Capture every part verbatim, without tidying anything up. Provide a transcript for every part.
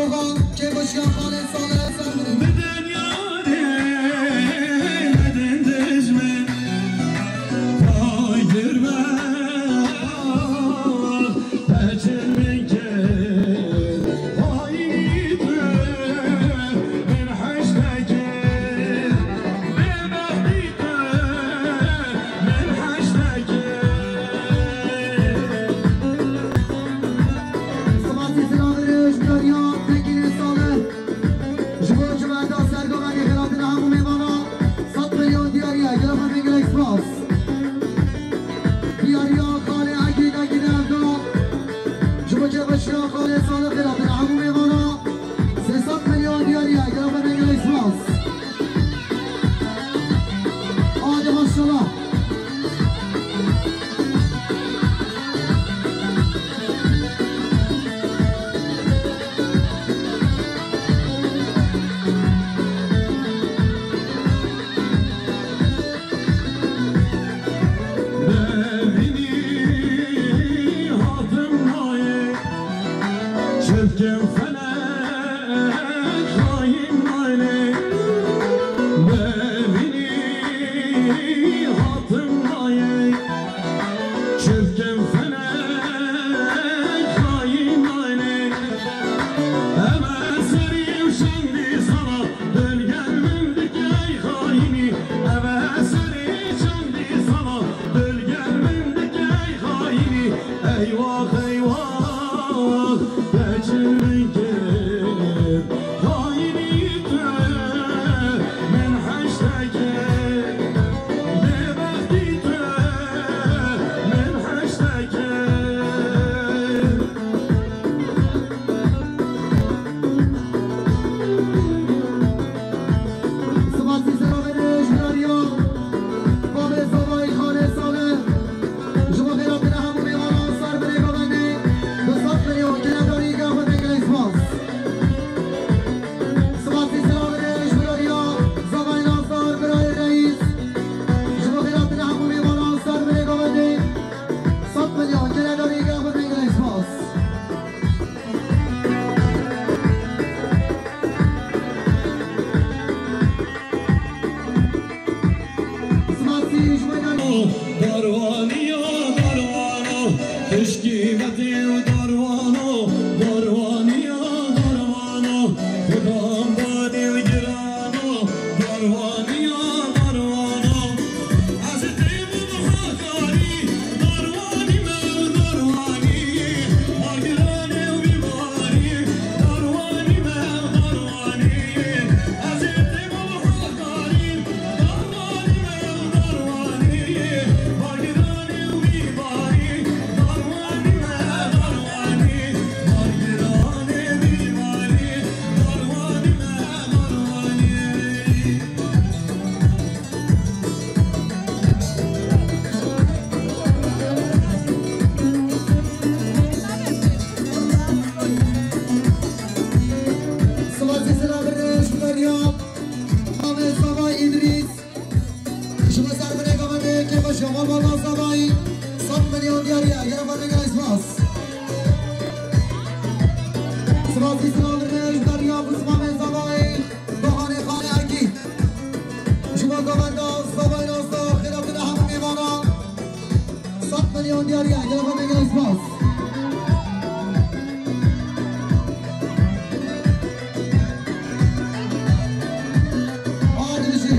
Kêfxweşiya xalê Salih ser bidin. Bidin yarê, bidin dijmin, pay girme, peçin min kir, hainî tu, min heşt kir, bêbextî tu, min heşt kir. Spasî silavê ji dariya Tekînê Salih. Ji bo civata sergovenê xêlatina hemû mêvana sed milyon diyariye. Gelek me gelek spas. Diyariya xalê Egîd, Egîd Evdo. Ji bo kêfxweşiya xalê Salih xêlatina hemû mêvana sê sed milyon diyariye. Gelek me gelek spas. Hadi maşallah. Çirkin felek hain nayne, bevînî hatim nayê. Çirkin felek hain nayne, eve serî û şandî sala, dil gel min dikey hainî, eve serî şandî sala, dil gel min dikey hainî. Eyvah, eyvah, peçin min kir, hainî tu, min heşte kir, bêbextî tu, min heşte kir. Spasî selamê ji dariya Babê Zavayî Xalê Salih. Ji bo xêratina hemû mêvanan sar birê govendê, du sed milyon kiredarî gavin gelek spas. Spasî selamê ji dariya Zavayî Nasar birayê reîs. Ji bo xêratina hemû mêvanan sar birê govendê, sed milyon kiredarî gavin gelek spas. Darwaniya darwano, tişkî vetê û darwano, darwaniya darwano, xudan badê û girano, darwaniya darwano. Spasî silavê ji dariya Babê Zavayî Îdrîs. Ji bo serfinê govendê kêfxweşiya Babê Zavayî, sed milyon diyariye. Gelek me gelek spas. Spasî silavê ji dariya Babê Zavayî. Doxanê Xalê Ekî. Ji bo govenda Zavayî Nasar, xêratina hemû mêvanan, sed milyon diyariye. Gelek me gelek spas. Hadi bijî.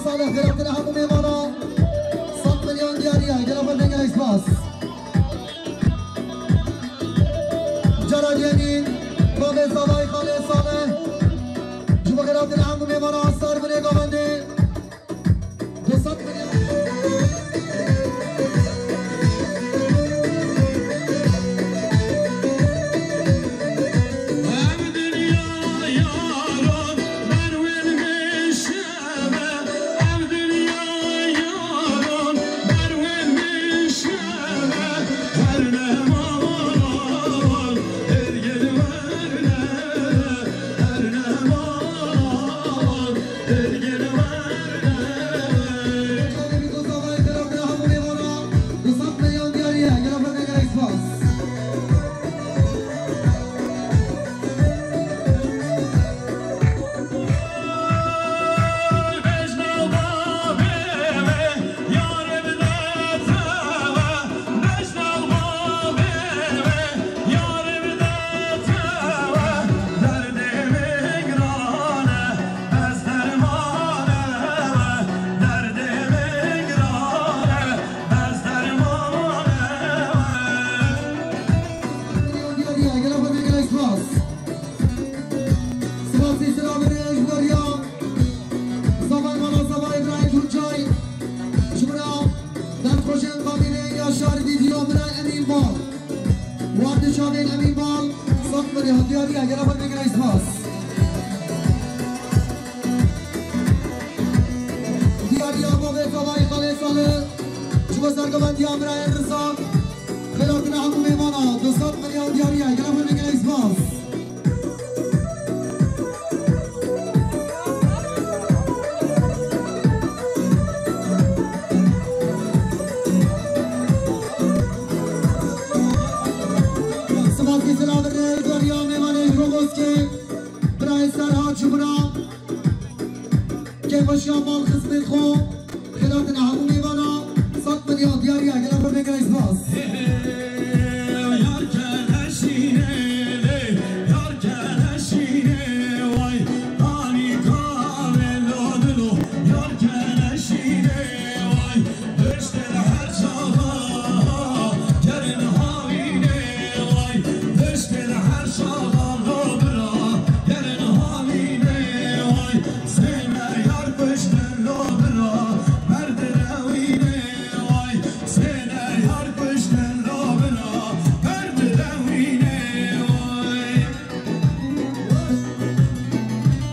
Salih, xêrhatina hemû mêvana. Sed milyon diyariye, gela xwe vegere spas. Cara diyemîn, Babê Zavayê Xalê Salih. Ji bo xêrhatina hemû mêvana, sar binê gavendê. Du sed milyon. Spasî sira birêj Derya. Zavay mala, Zavay Îbrahîm Tuncay. Ji min re destxweşên kabînê ya şar vîdyo min re Emîn Bal. Wardiçavên Emîn Bal, sed milyon diyariye, gela xwe vegere spas. Diyariya Babê Zavayê Xalê Salih, ji bo sergovendiya birayê Riza, xêrhatina hemû mêvana, du sed milyon diyariye, gela xwe vegere spas. Spas kî sila birêj Derya, mêvanê ji Roboskê, birayê Serhat ji min re. Kêfxweşiya mal xizmên xwe, xêrhatina hemû mêvana, sed milyon diyariye, gela xwe vegere spas.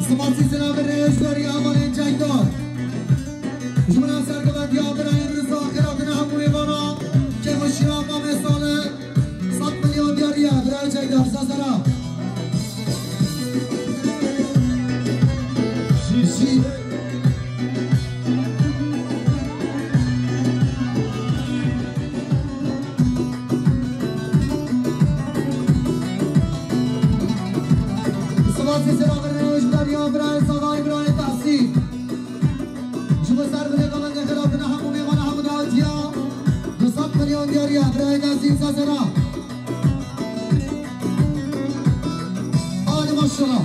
Spasî sila birêj Derya, hevalên çekdar. Ji min re sergovendiya birayê Riza, xêrhatina hemû mêvana, kêfxweşiya Mamê Salih, sed milyon diyariye, birayê çekdar, sesera. Jî, jî. Spasî sila birêj Derya, birayê Zavayê, birayê Tahsîn. Ji bo ser binê gavendê, xêrhatina hemû mêvana, hemû dawetiya. Du sed milyon diyariye, birayê Tahsîn, sesera. Hadi maşallah.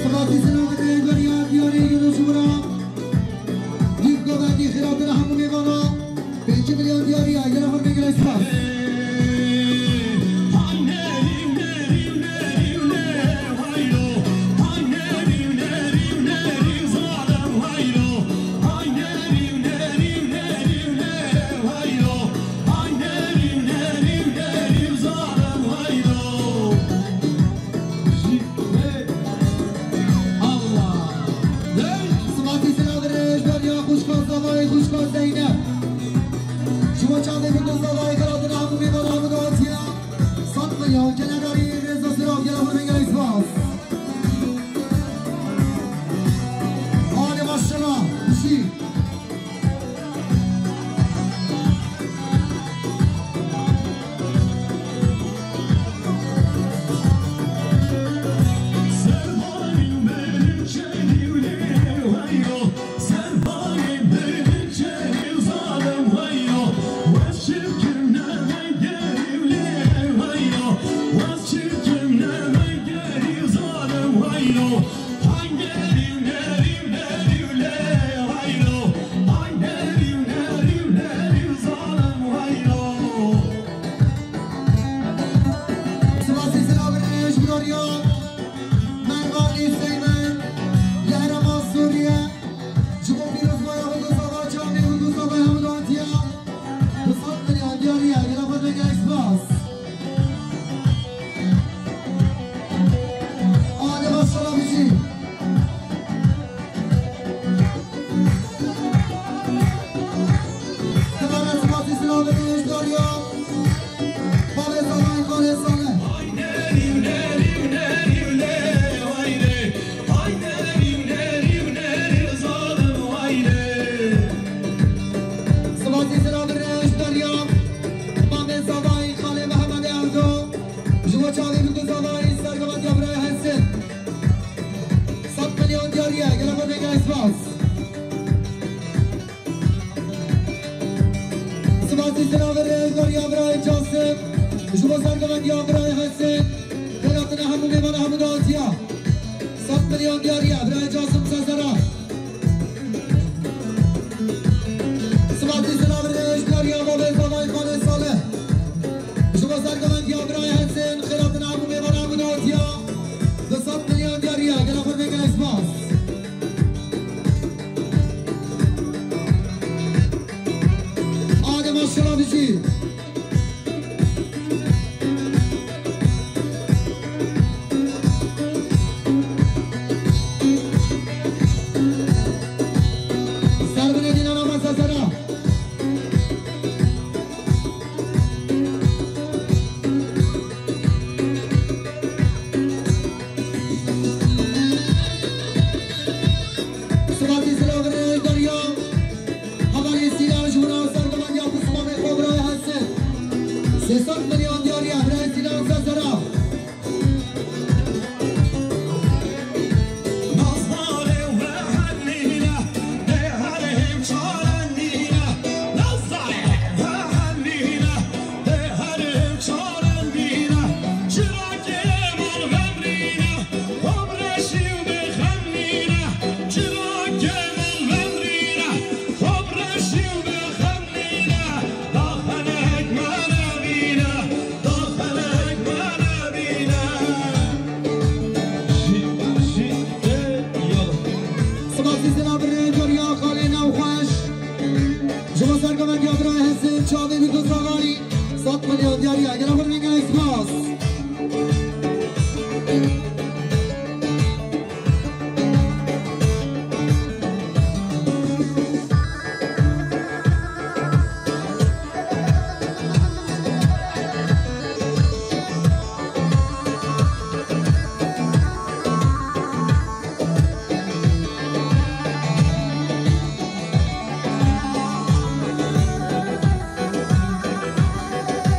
Spasî sila birêj Derya, diyarê Yunus ji min re. Dîv govendî, xêrhatina hemû mêvana. Pêncî milyon diyariye, gela xwe vegere spas. Spasî sila birêj Derya, xwişka Zavayê, xwişka Zeynep. Ji bo çavê min de Zavayê, xêrhatina hemû mêvana, hemû dawetiya. Sed milyon, genedarî Rêza Sirav, gela xwe vegere spas. Hadi maşallah, bijî. Sergovendiya birayê Hesên, xêratine hemû mêvana hemû dawetiya. Sed milyon diyariye, birayê Casim Sezera. Sibatî silav rêj diyariya bavê zavayê Xalê Salih. Ji bo sergovendiya birayê Hesên, xêratine hemû mêvana hemû dawetiya. Du sed milyon diyariye, gela xurmê gelek spas. Adem Aşkala Bijî. Serbinê dînana me sesera. Sibatî silav rêj dariya. Hevalê Sîlan ji wina sergovendiya pismamê xwe birayê Hesen. Sê sed milyon diyariya birayê Sîlan Sezera. Sibasî sena birê Doriya Xalê Navxweş. Ji bo sergovendiya birayê Hesên Çavê Bîrgozavayî sed milyon diyariya. Gela xwe rêngê spas.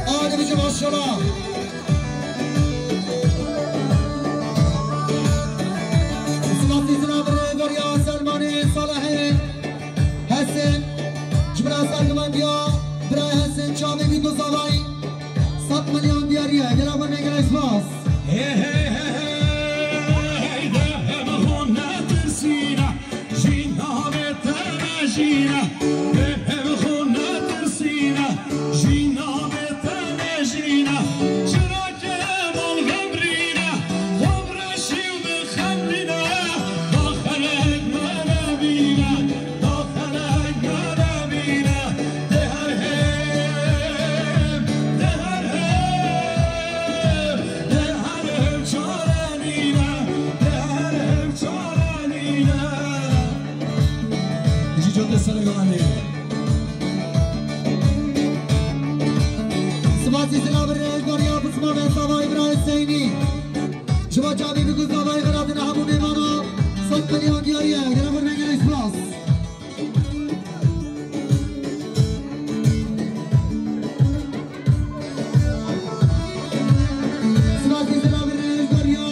Hadi biçim maşallah. Sibatî sena birê Doriya Selmanê Salihê Hesên. Ji bira sergovendiya birayê Hesên Çavê Bîrgozavayî sed milyon diyariye. Gela xwe rêngê spas. Hey, hey, hey, hey, hey, de hem xwe netirsîne. Jî navê te ne jîne, bêhêv xwe netirsîne. Jî navê te ne jîne, çira ke mal vemrîne, xwe bi reşî û bi xemrîne. Da xelek me nebîne, da xelek me nebîne. Dê her hêv, dê her hêv, dê her hêv çare nîne, dê her hêv çare nîne. Ji cotê serê govendê. Sibatî silav rêj dariya pismamê zavayê birayê Seynî. Ji bo Çavê Bîrgozavayî xêratine hemû mêvana sed milyon diyariye. Gela xwe rêngê spas. Sibatî silav rêj dariya.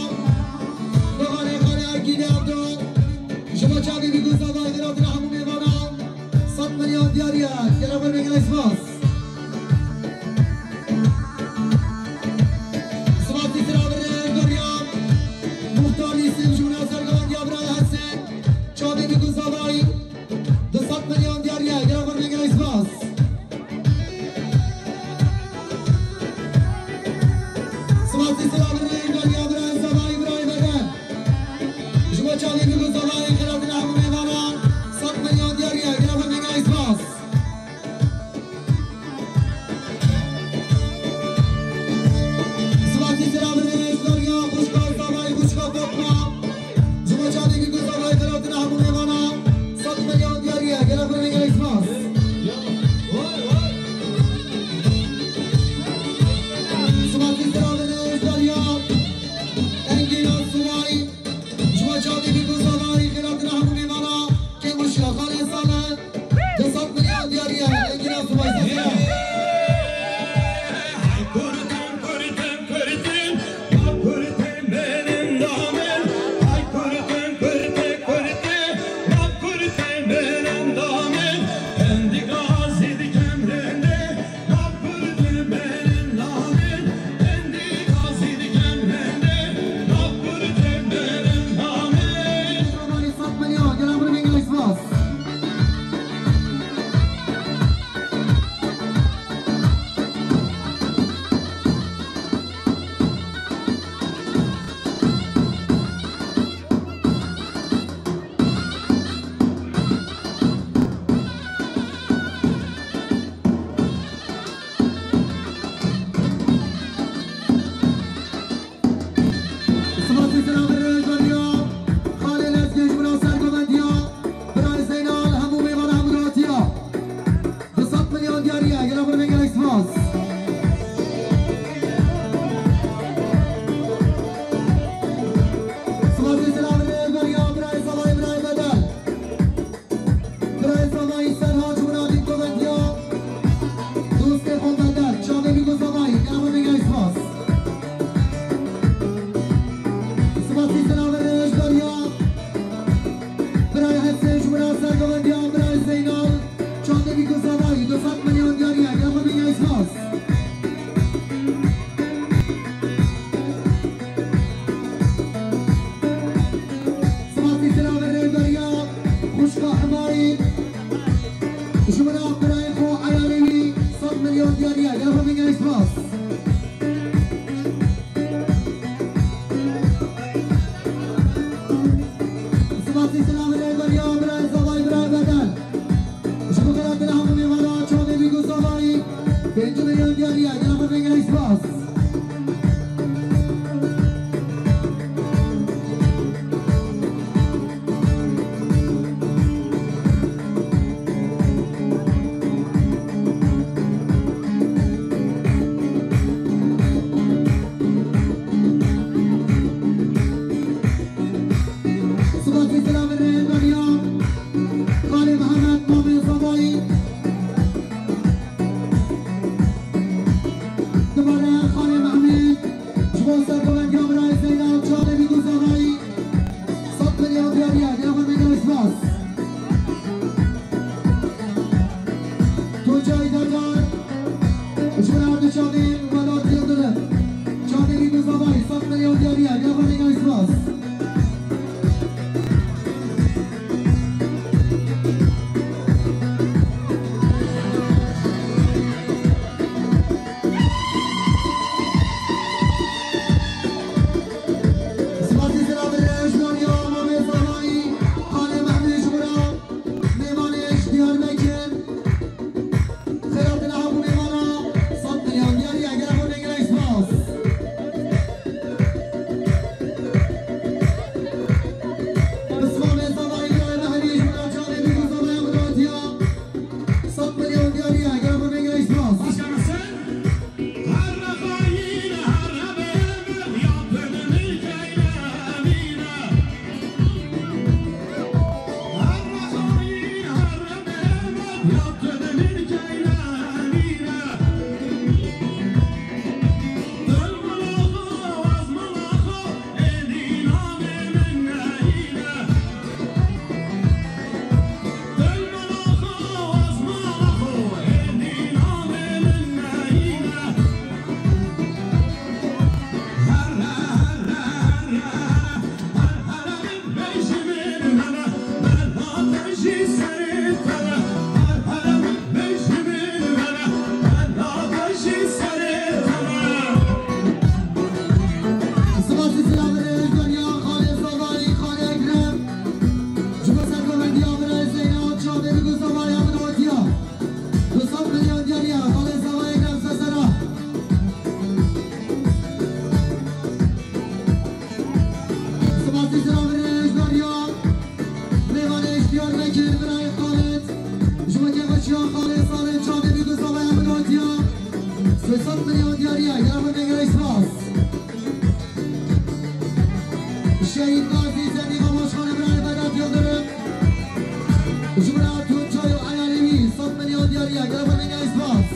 Doxanê Xalê Erkînê Abdo. Ji bo Çavê Bîrgozavayî xêratine hemû mêvana sed milyon diyariye. Gela xwe rêngê spas. Sibatî silav rêj dariya. Muxtar Nîsim ji wina sergovendiya birayê Hesên Çavê Bîrgozavayî. Du sed milyon diyariye, gela xwe rêngê spas. Sibatî silav rêj dariya birayê Zavayî, birayê Beden. Ji bo Çavê Bîrgozavayî xêratine hemû mêvana sed milyon diyariye, gela xwe rêngê spas. Sibatî silav rêj dariya xwişka Zavayî, xwişka Fatma. Ji bo Çavê Bîrgozavayî xêratine hemû mêvana sed milyon diyariye. Gela xwe rêngê spas. Sibatî silav rêj dariya Engîna Suwayî. Ji bo Çavê Bîrgozavayî xêratine hemû mêvana kêm û şiya Xalê Salih. Du sed milyon diyariye, Engîna Suwayî. Ji min re birayê xwe Eyalê wî sed milyon diyariye. Gel xwe vêgere spas. Spasî selamê rêberiya birayê Zavayî, birayê Bedel. Ji bo xelatê hemû mêvana çavê wî ku Zavayî pêncî milyon diyariye. Gel xwe vêgere spas. Spasî selamê rêberiya Xalê Mihemed, mamê Zavayî. Dubare Xalê Mehmîd, ji bo sergovendiya birayê Zeynal, çavê wî ku Zavayî sed milyon diyariye. Gel xwe vêgere spas. Tuncay Derdar, ji bo her du çavên Vedat Yildirim, çavê wî ku Zavayî sed milyon diyariye. Gel xwe vêgere spas. Spasî selamê rêberiya mamê Zavayî, Xalê Mehmîd, ji bo mêvanê ji Diyarbekir. Xelatê hemû mêvana sed milyon diyariye. Gel xwe vêgere spas. Pismamê Zavayî, birayê Mehrî, ji bo çavê wî ku Zavayî min hatiya sed milyon diyariye. Gel xwe vêgere spas. Spasî selamê rêberiya Xalê Zavayî, Xalê Ekrem. Ji bo sergovendiya birayê Zeynal, çavê wî ku Zavayî min hatiya. Du sed milyon diyariye, Xalê Zavayî, Ekrem Sesera. Spasî selamê rêberiya mêvanê ji Diyarbekir, birayê Xalid. Ji bo kêfxweşiya Xalê Salih, çavê wî ku Zavayî min hatiya. Sê sed milyon diyariye. Gel xwe vêgere spas. Şehîd Gazî Zendîqa Başkanê birayê Vedat Yildirim. Ji bo Tuncay û Eyalê wî sed milyon diyariye. Gel xwe vêgere spas.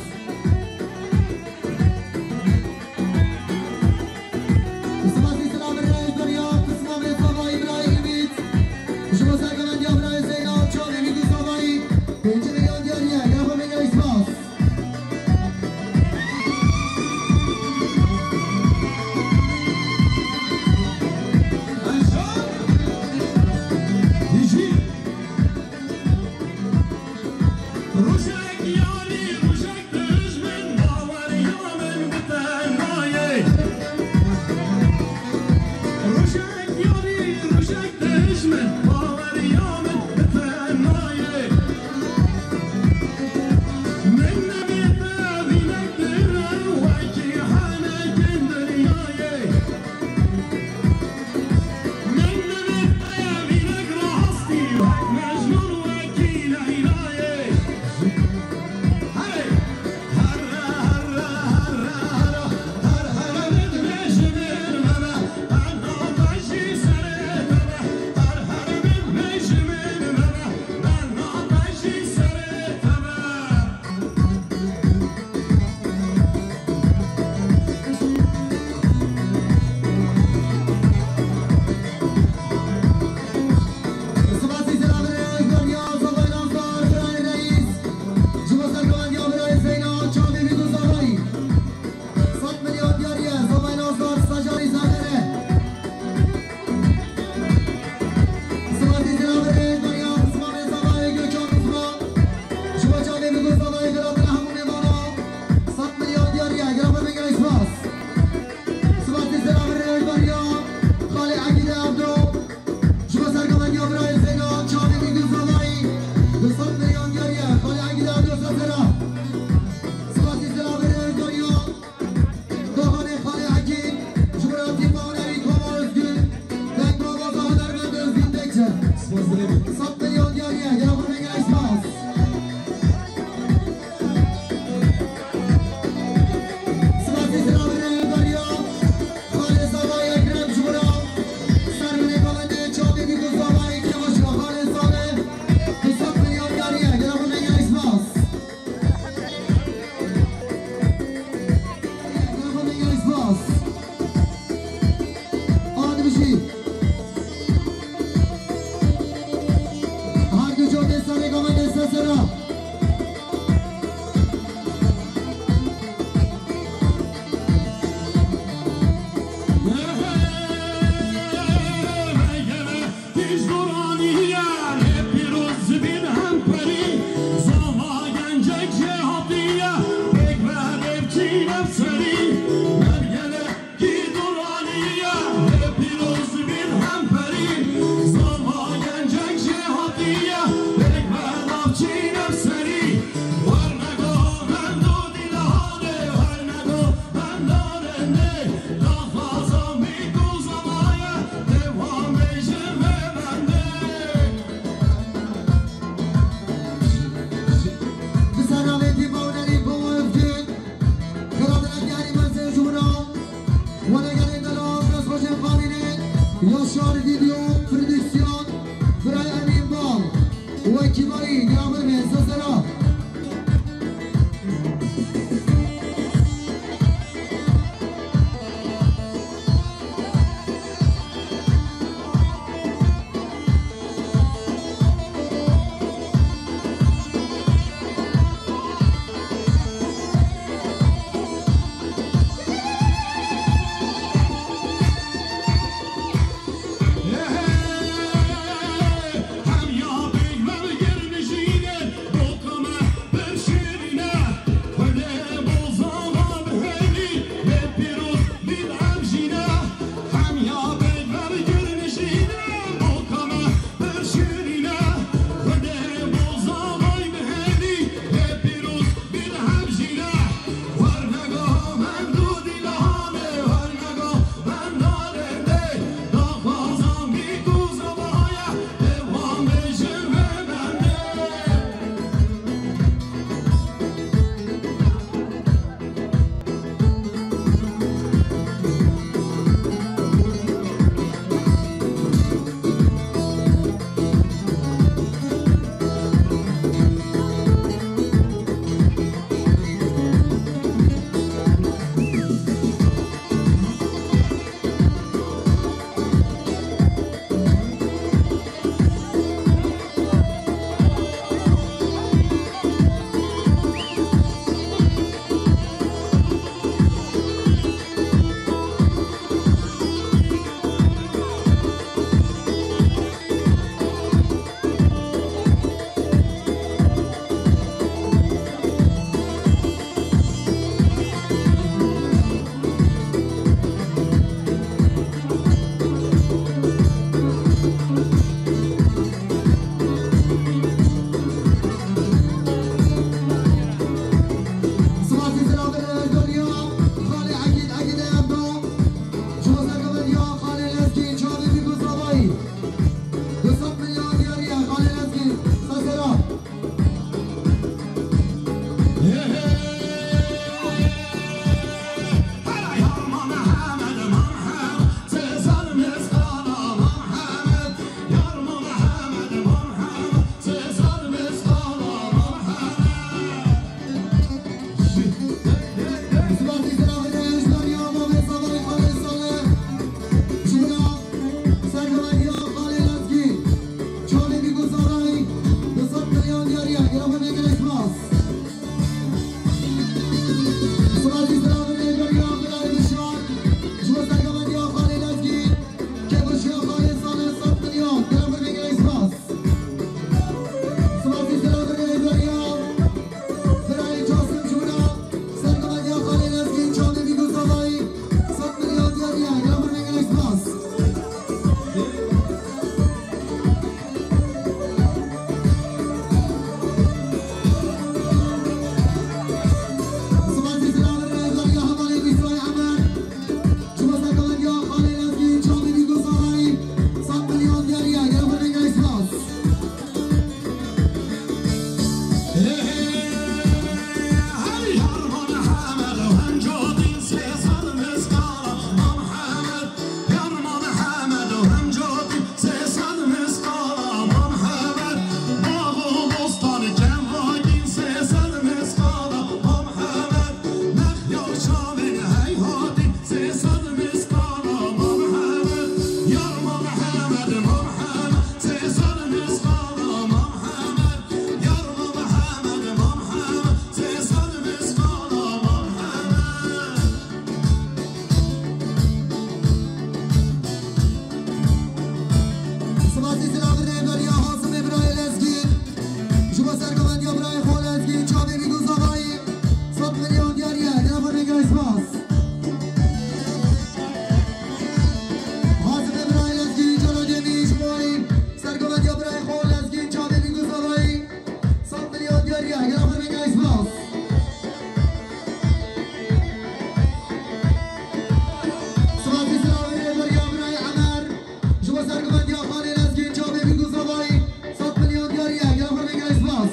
Spasî selamê rêberiya pismamê Zavayî, birayê Umît. Ji bo sergovendiya birayê Zeynal, çavê wî ku Zavayî pêncî milyon diyariye. Gel xwe vêgere spas. Rojek yarî, rojek dijmin, baweriya min bi te nayê. Rojek yarî, rojek dijmin, baweriya min bi te nayê. Min nebê te vînek dire wekî henekên dinyayê. Gel bir meclis sera. Spas Îslam Rêveriya Hasimê birayê Lezgîn. Ji bo sergovendiya birayê xwe Lezgîn, çavê Bîgûzavayî, sed milyon diyariye. Gela xwe vêgirayî spas. Hasimê birayê Lezgîn, cara dêmî ji bo wî sergovendiya birayê xwe Lezgîn, çavê Bîgûzavayî. Sed milyon diyariye, gela xwe vêgirayî spas. Spas Îslam Rêveriya birayê Emer. Ji bo sergovendiya xalê Lezgîn, çavê Bîgûzavayî, sed milyon diyariye, gela xwe vêgirayî spas.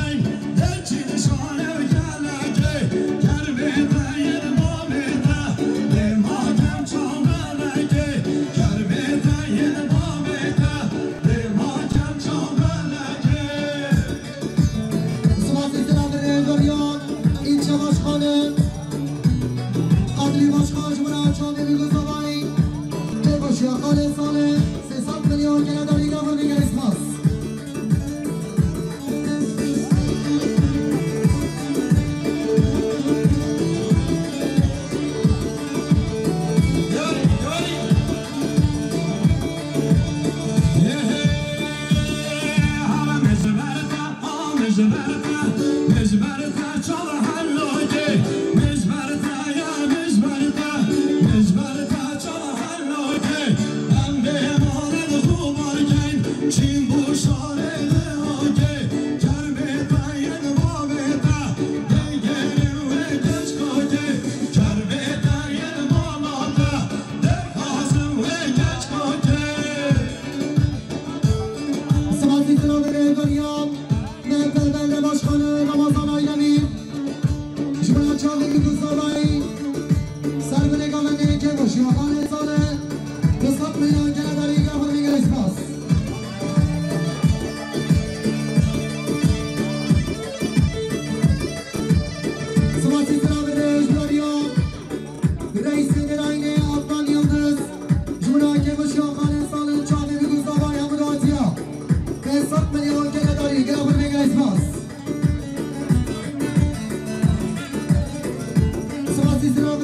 Spas û selam rêveriya îlçe başkanê, Qadrî Başkan ji bo çavê wî Gulzavayî, kêfxweşiya xalê salê, sê sed milyon gele darî gavir bigere spas. Spas û selam rêveriya me perwerde başkanê Ramazan Aylemî. Ji bo çavê wî Gulzavayî, ser binê gavê kêfxweşiya xalê salê, bi sed milyon gele darî gavir bigere spas. Spas û selam rêveriya Reîsê Derayînê Adnan Yildiz, ji bo kêfxweşiya xalê salê çavê wî Gulzavayî hemû datiya. Pênc sed milyon gele darî, gele xwe bigere spas. Spas û selam